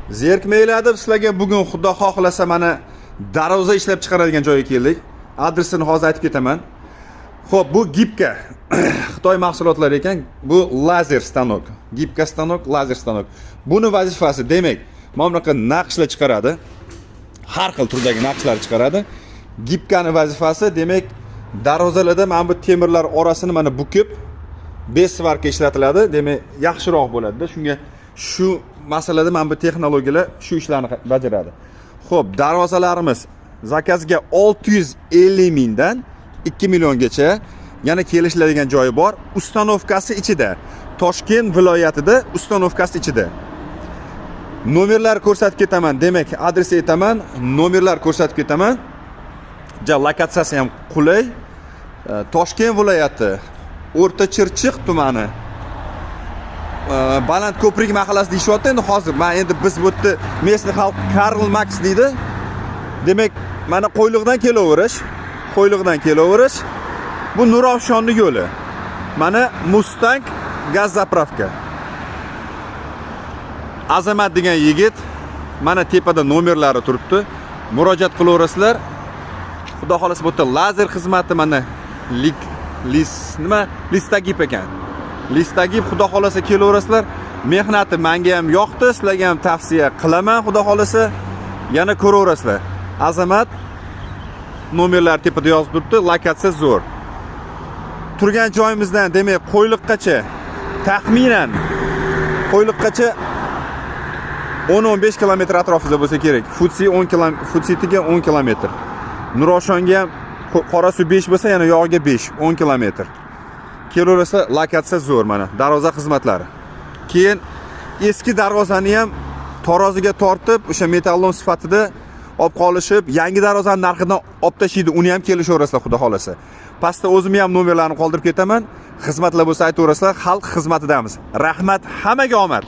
Zerikmanglar deb sizlarga bugun, Xudo xohlasa, mana darvoza ishlab chiqaradigan joyga keldik. Adresini hozir aytib ketaman. Xo'p, bu гибка. Xitoy mahsulotlari ekan. Bu lazer stanok. Гибка stanok, lazer stanok. Buni vazifasi, demak, mana bunaqa naqshlar chiqaradi. Har xil turdagi naqshlar chiqaradi. Гибка ni vazifasi, demak, darvozalarda mana bu temirlar orasini mana bukib, без сварка ishlatiladi. Demak, yaxshiroq bo'ladi-da. Shunga shu masalada mana bu texnologiyalar shu ishlarni bajaradi. Xo'p, darvozalarimiz заказ ga 650 mingdan 2 milliongacha, yana kelishiladigan joyi bor. Установка si ichida. Toshkent viloyatida, установка si ichida. Nomerlar ko'rsatib ketaman. Demak, adres aytaman, nomerlar ko'rsatib ketaman. Ja lokatsiyasi ham qulay. Toshkent viloyati, O'rta Chirchiq tumani. Baland ko'prik mahallasi deyishyapti endi hozir. Men endi biz bu yerda местный xalq Karl Marx deydi. Demak, mana Qo'yliqdan kelaverish, Qo'yliqdan kelaverish. Bu Nurafshonni yo'li. Mana Mustang gaz заправка. Azamat degan yigit, mana tepada nomerlari turibdi. Murojaat qilaverasizlar. Xudo xohlasa, bu yerda lazer xizmati, mana lik lis nima, листогиб ekan. Листогиб, Xudo xohlasa, kelaverasizlar. Mehnati menga ham yoqdi, sizlarga ham tavsiya qilaman, Xudo xohlasa. Yana ko'raverasizlar. Azamat, nomerlar tepada yozib turibdi, lokatsiya zo'r. Turgan joyimizdan, demak, Qo'yliqqacha, taxminan Qo'yliqqacha 10-15 kilometr atrofida bo'lsa kerak. Food 10 km, Food Cityga 10 kilometr. Nurafshonga ham, Qorasuv 5 bo'lsa, yana yog'iga 5, 10 kilometr. Kelaversa, lokatsiya zo'r, mana darvoza xizmatlari. Keyin eski darvozani ham taroziga tortib, o'sha металлолом sifatida olib qolishib, yangi darvozani narxidan olib tashlaydi. Uni ham kelishaverasizlar, Xudo xohlasa. Pastda o'zimni ham nomerlarini qoldirib ketaman. Xizmatlar bo'lsa, aytaverasizlar, xalq xizmatidamiz. Rahmat, hammaga omad.